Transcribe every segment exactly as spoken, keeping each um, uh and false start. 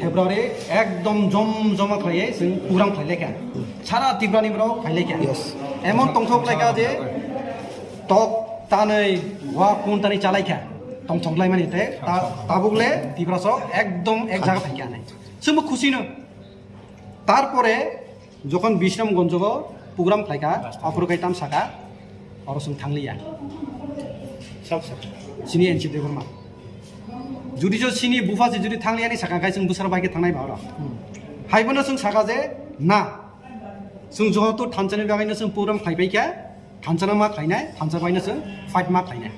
February ekdom jom joma khlaiwi chwng program khlai laikha. Sara Tripura ni borok khlai laikha. Yes. Emon tongthok laikha je tok tanwi wa kun tani chalaikha. Tongthok laimani te ta-, tabuk le Tiprasa ekdom ek jaga phaikha nai. Chwngbo khusi no. Tarpore Jokhon Bisramganj o program khlaikha, aphuru kai tam sakha, oro chwng thangliya. Sini N C Debbarma. Judi jo sini bupha se judi thangliya ni sakha khai chwng bwsarok bai khe thangnai ba oro. Haibono chwng sakha je na. Chwng johoto thansa ni bagwi no chwng program khlai pai kha, thansa no ma khlainai, thansa bai no chwng fight ma khlainai.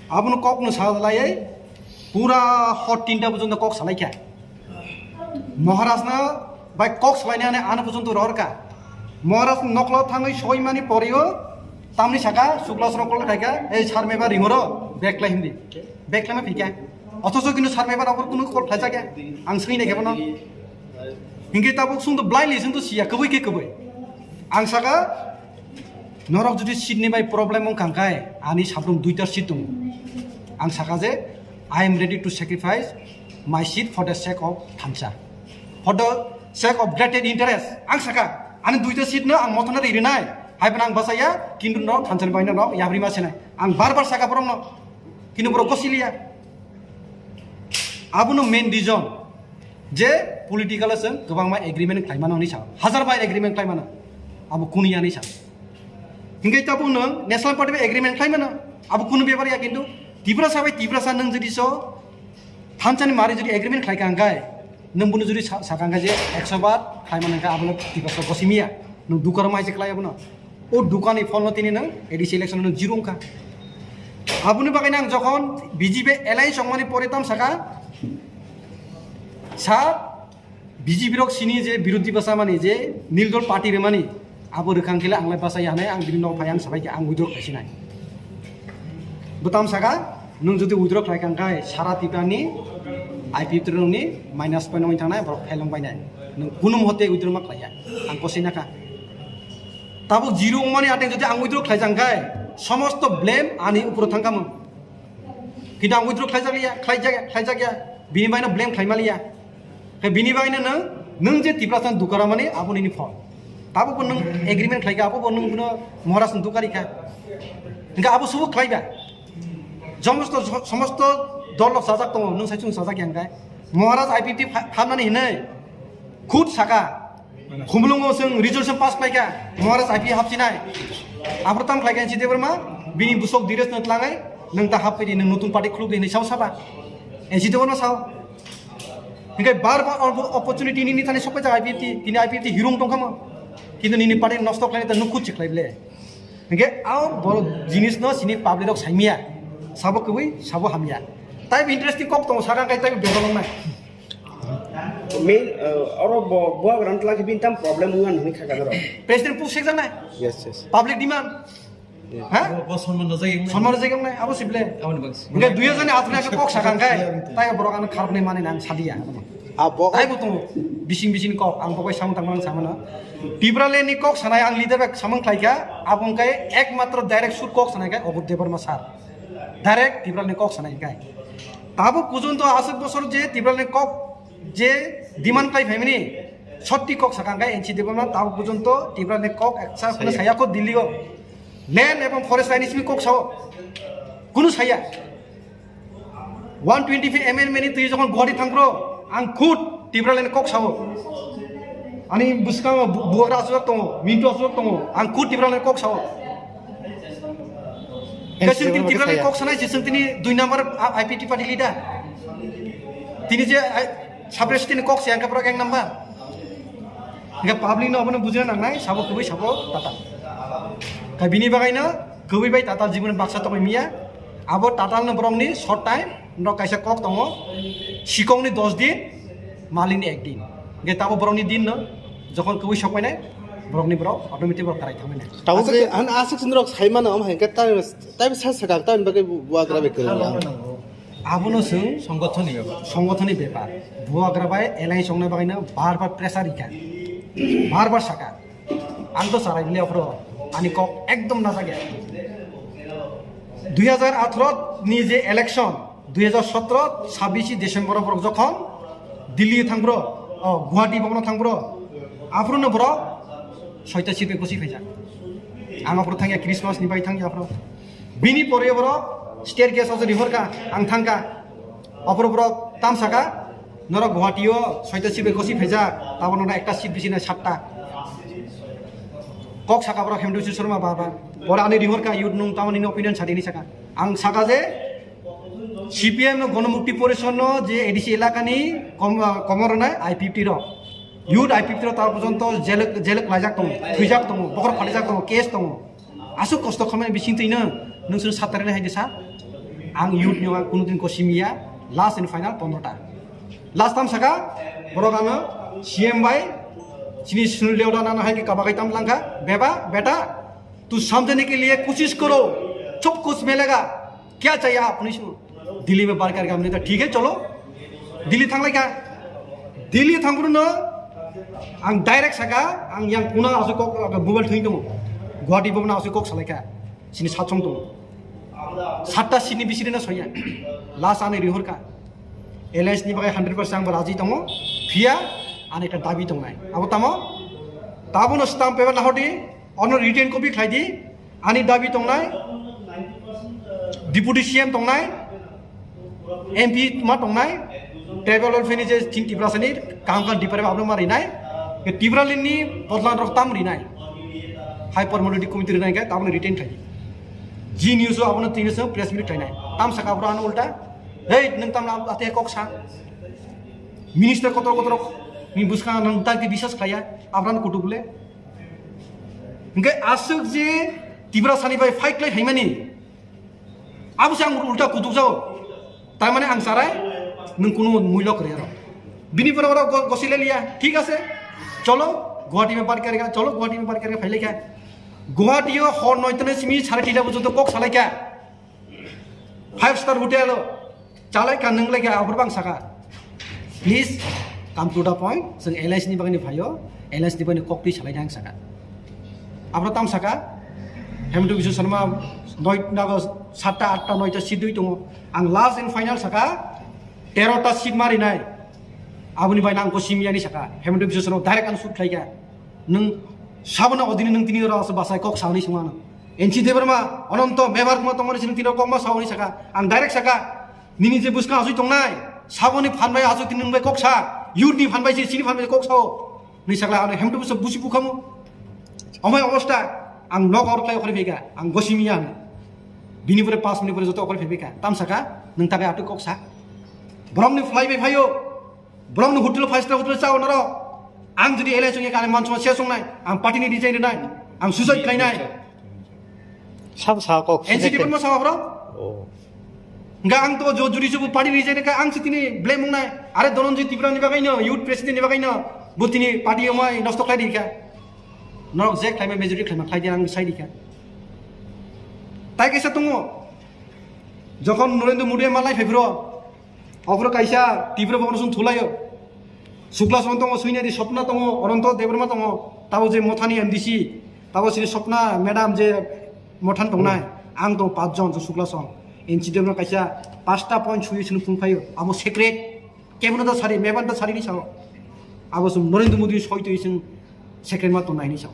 Abono kok no sa laiwi pura hor tinta porjonto kok salai kha. Maharaj no bai kok salainani ano porjonto rohor kha. Maharaj noklo thangwi soimani porio tamni saka Sukla Srokol khaikha, "Ei sar meba ringoro, bag lai," hindi. Bag lai ma phikha. Othocho kintu sar meba rok kunu kok khlaijak ya. Ang swngwi naikhe bono. Hinkhe tabuk chwngto blindly chwngto siya, kwbwi khe kwbwi. Ang saka, Norok jodi seat ni bai problem wngkha hwnkhe ani sabrum duita seat tongo. Ang saka je, "I am ready to sacrifice my seat for the sake of thansa, for the sake of greater interest." Ang saka, ani duita seat no ang mothano ri rinai. Hai phano ang bachaya, kintu no thansa ni bai no no yapri ma sinai. Ang bar bar saka borok no, kintu borok gosiliya. Abono main reason. Je political o chwng kwbangma agreement khlai mano hinwi sao, hajar bai agreement khlai mano, abo kunu ya hinwi sao. Hinkhe tabuk nwng National Party bai agreement khlai mano, abo kunu bepar ya, kintu Tiprasa bai Tiprasa nwng jodi so thansa ni mari jodi agreement khlai kha hwnkhe, nwng bono jodi sa-, sakha hwnkhe je ekso bar khlai mano hwnkhe, abo le Tiprasa gosimiya, nwng dukaro mai se khlai abono. O dukani pholno tini nwng A D C election no zero wngkha. Aboni bagwi nang jokhon B J P alliance wngmani pore tam saka, sir, B J P rok sini je birodhi bwsa mani je nil dol party re mani, abo rwkha hwnkhe le ang lai bachaya hinwi ang bini nok phai ang sabai khe ang withdraw khlai sinai. Bo tam saka, nwng jodi withdraw khlai kha hwnkhe sara Tripura ni I P F T rok ni minus point wngwi thangnai, borok fail wng bainai. Nwng kunu mote withdraw ma khlai ya, ang kosina kha. Tabuk zero wngmani ateng jodi ang withdraw khlaijak khe, somosto blame ani uporo thangkha mung. Kintu ang withdraw khlaijak liya, khlaijak, khlaijak ya, bini baino blame khlaima liya. Khe bini baino nwng, nwng je Tiprasa dukara mani abo nini phol. Tabuk bo nwng agreement khlaikha, abo bo nwng bono Maharaj ni dukari kha. Hingkhe abo subu khlaiba. Somosto, somosto dol rok sajak tongo, nwng sai chwng sajak ya hingkhe. Maharaj I P F T pha-, phamnani hinwi khud saka. Khumulwngo chwng resolution pass khlaikha, Maharaj I P hapsinai. Aphuru tamo khlaikha N C Debbarma, bini bwswk Diresh no tlangai, nwng ta happhai di, nwng nutun party khuluk di hinwi sao saba. N C Debbarma sao. Hinkhe bar bar oppo-, opportunity nini thani sokpai jak I P F T, tini I P F T hirung tongkhamo. Kintu nini party nosto khlainai ta nukhut si khlai ble. Hinkhe a borok jinis no sini public rok saimya. Sabo kwbwi, sabo hamya. Tai interesting kok tongo sakang kai tai bebak nai. Main, uh, oro bo, buagra wng tlang khe bini tam problem wngya hinwi kha gana rok. President puk sekjaknai. Yes, yes. Public demand. Yeah. Ha? Bo, bo sonman rwjak wng nai. Sonman rwjak wng nai, abo sible. Aboni bagwi. Hingke dui hajar ni atharoh ni kok sakang kai, tai borok ano kharoknai mani nang sadia. Abo. Tai bo tongo, bising bising kok, ang bo bai samung tangma nang samano. Tipraland ni kok sanai ang leader bai samung khlai kha, abo wngkai ekmatro direct shoot kok sanai kai Abhut Debbarma sir. Direct Tipraland ni kok sanai kai. Tabuk porjonto aswk bosor je Tipraland ni kok je demand khlai phaimani, sotti kok sakha hwnkhe N C Debbarma tabuk porjonto Tipraland ni kok eksa kheno saya kho Delhi o. Land ebong forest line ni simi kok sao. Kunu saya. One twenty five amendment ni twi jokhon Guwahati thangphro, ang khud Tipraland ni kok sao. Ani bwskango bu-, bubagra aswk tongo, Mintu aswk tongo, ang khud Tipraland ni kok sao. Kaising tini Tipraland ni kok sanai, sising tini dui number I P T party leader. Tini je, ai, sub-president ni kok se ang kaprok ek number. Hingke public no abono bujina nangnai, sabo kwbwi sabo tatal. Kai bini bagwi no kwbwi bai tatal jibon baksa tongwi miya. Abo tatal no borok ni short time, norok kaisa kok tongo, sikong ni dos din, malik ni ek din. Hingke tabo borok ni din no, jokhon kwbwi sok mainai, borok ni borok automatic borok karai thang mainai. Tabo aswk je an aswk sindrok sai mano, am hingke tai, tai sa sakang, tai bagwi buagra bai kwrwng. Abono chwng songothoni bepar. Songothoni bepar. Buagra bai alliance ongna bagwi no bar bar pressure rikha. Bar bar saka. Ang to sarai bile okhro. Ani kok ekdom na jage. Dui hajar atharo ni je election, dui hajar sotro, sabbish December borok jokhon Delhi thang bro, o, Guwahati bono thang bro. Aphuru no bro, soita seat bai gosi phaijak. Ang aphuru thangya Christmas ni bai thangya aphuru. Bini pore bro, staircase o rihor ka, ang thangka. Aphuru bro, tam saka, norok Guwahati o soita seat bai gosi phaijak, tabo norok ekta seat bisi na satta. Kok saka bro, Hemant Biswa Sarma bar bar. Pore ani rihor ka, youth nung tamo nini opinion sadi ni saka. Ang saka je, C P M no Gonomukti Porishad no je A D C elaka ni kom-, ah, komor rwnai I P F T rok. Youth I P F T rok ta porjonto jelek, jelek laijak tongo, thwijak tongo, bokhorok phalijak tongo, case tongo. Aswk kosto khamani bising twi nw, nung sini satarani hai de sa. Ang youth ni ang kunu din kosi miya, last and final pondro ta. Last tam saka, borok ano C M bai, sini Sunil Deoda nana hai ke kaba kai tam langkha, beba, beta, तू समझने के लिए कोशिश करो, सब कुछ मिलेगा। क्या चाहिए आप, नहीं सुनो। दिल्ली में बात करके हमने तो ठीक है, चलो, दिल्ली थांलायका। Delhi thangphuru no ang direct saka, ang yang kuna aswk kok, mobile thwing tongo, Guwahati bo na aswk kok salaika, sini satsong tongo, satta sini bisiri no soya, last ani rihorka, alliance ni bagwi hundred percent ang bo raji tongo, phiya ani ekta dabi tongnai, abo tamo, tabono stamp paper nahordi, ono written copy khlai di, Ani dabi tongnai, Deputy C M tongnai, M P ma tongnai, tribal welfare ni je chini Tiprasa ni kaham kaham department abono ma rinai, ke Tipraland ni bodol rok tam rinai, High Permanent Committee rinai ke taboni retain khai. G News o abono tini se press meet khainai. Tam saka abro ano ulta, "Hey, nwng tam ate kok sa? Minister kotor kotor ni buskang nwng tak di bisas khlaiya, abran kutuk le." Hingke aswk je Tiprasani bai fight khlai phaimani, abo se ang ulta kutuk jao. Tar mane ang sarai, nwng kunu muilo kwrwi aro. Bini pore oro go-, gosi le liya, thik ase. Cholo, Guwahati mein baat karega, cholo, Guwahati mein baat karega, phai lekha. Guwahati o hor noita ni simi sare tita bujo to kok salai kha. Five star hotel o chalai ka, nung lai ka, abor bang saka. Please come to the point. Seng L I C ni bagani phaio, L I C ni bagani kok twi salai nang saka. Abro tam saka. Hemant Biswa Sarma noi nago satta atta noita seat dui tongo. Ang last and final saka, tero ta seat mari nai. Aboni bai nang ko simiyani saka. Hemant Biswa Sarma direct ang shoot khlai ka. Nung sabona odini nung tini ro asa basai kok sauni sungano. N C Debbarma, Ananto, Mebar kuma tongmani sini tino kokma saoni saka. Ang direct saka, nini je buska asui tongnai, saboni phan bai asui tini nungbai kok sa, youth ni phan bai se sini phan bai kok sao. Ni sakla ano hem tu busi busi bukhamu. Omai obosta, ang nok or klai okhri phika, ang gosi miya ano. Bini pore pas minute pore joto okhri phika. Tam saka, nung takai atu kok sa. Borok ni fly bai phayo. Borok ni hotel five star hotel chao naro. Ang jodi elai chungya kare manchoma se sungnai, ang party ni resign rinai, ang suicide khlainai. Sabo sa kok N C T sijak pun mo sawa bro. Oh. Enggak ang to jo juri subu party resign ka ang sitini blame mungnai. Are Dhananjay Tripura ni bagai no, youth president ni bagai no, butini party omai nosto khlai dikha. Norok je khlaima majority khlaima khlai di ang sai dikha. Tai kaisa tongo. Jokhon Narendra Modi malai phai bro. Ophuru kaisa Tipra bono sung thulaio. Sukla song tongo, Suinadi Sopna tongo, Ananto Debbarma tongo, tabo je Mothani M D C, tabo sini Sopna madam je Mothan tongnai, ang tong pach jon je Sukla song. Incident no kaisa pasta point sui sini phung phaio. Abo secret. Kebono da sari, meban da sari ni sao. Abo sum Narendra Modi soi tui sing second ma tongnai ni sao.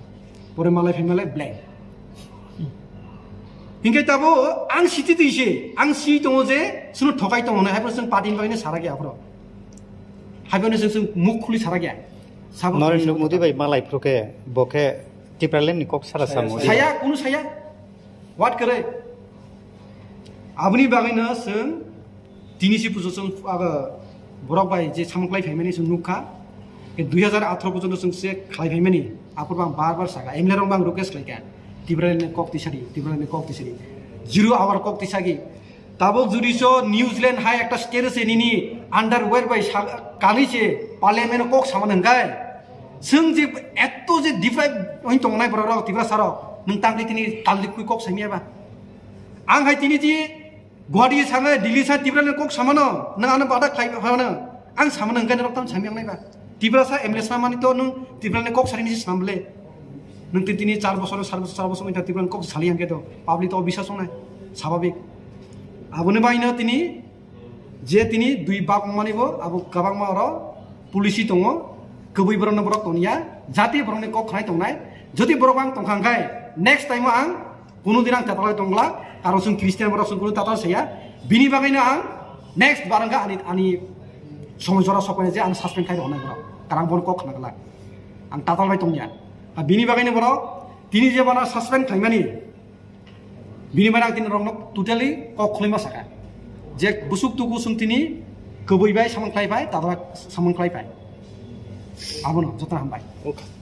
Pore malai phai malai blank. Hingke tabo ang siti tui se, ang si tongo je, sunu thokai tongo na, hai pore sung party ni bagwi sara ge aphro. Hai pore sung muk khuli sara ge. Sabo Narendra Modi bai malai phru ke, bo ke Tipraland ni kok sara samo. Saya, kunu saya. What kare? Aboni bagwi no sung Tini si pujo chwng aga borok bai je samung khlai phaimani chwng nukha. Ke dui hajar atharo pujo no chwng se khlai phaimani. Aphuru ang bar bar saka, M L A rok bang request khlaikha. Tipraland ni kok tisari, Tipraland ni kok tisari. Zero hour kok tisagi. Tabuk juri so New Zealand hai ekta state se nini underwear bai sa-, kanwi se parliament kok samani hwnkhe. Chwng je etto je deprive wng tongnai borok rok Tiprasa rok. Nwng tangkhe tini taldik kui kok saimya ba. Ang hai tini je Guwahati sanga Delhi sa Tipraland kok samano, nang ano bada khlai phano, ang samano hwnkhe norok tam sami ang naiba. Tiprasa M L A samani to nwng Tipraland kok sari nisi sam ble. Nwng tin tini char bosor, sar bosor, char bosor wngkha Tipraland kok sali hwnkhe to public to bisas wngnai, sababik. Aboni baino tini je tini dui bak wngmani bo abo kwbangma oro Policy tongo, kwbwi borokno borok tongya, jati borokni kok khnai tongnai. Jodi borok ang tongkha hwnkhe, next time o ang kuno din ang tatalai tongla, karon chwng Christian borok chwng kuno tatal saya. Bini bagwino ang next bar wngkha ani, ani somoi jora sokmani je ang suspend khai rwnai borok. Karang bono kok khna glak. Ang tatal bai tongya. Bini bagwino borok tini je bana suspend khaimani, bini bagwi ang tini rokno totally kok khulima saka. Je busuk tuku chwng tini kwbwi bai samung khlai phai, tatal samung khlai phai. Abono joto hambai. Okay.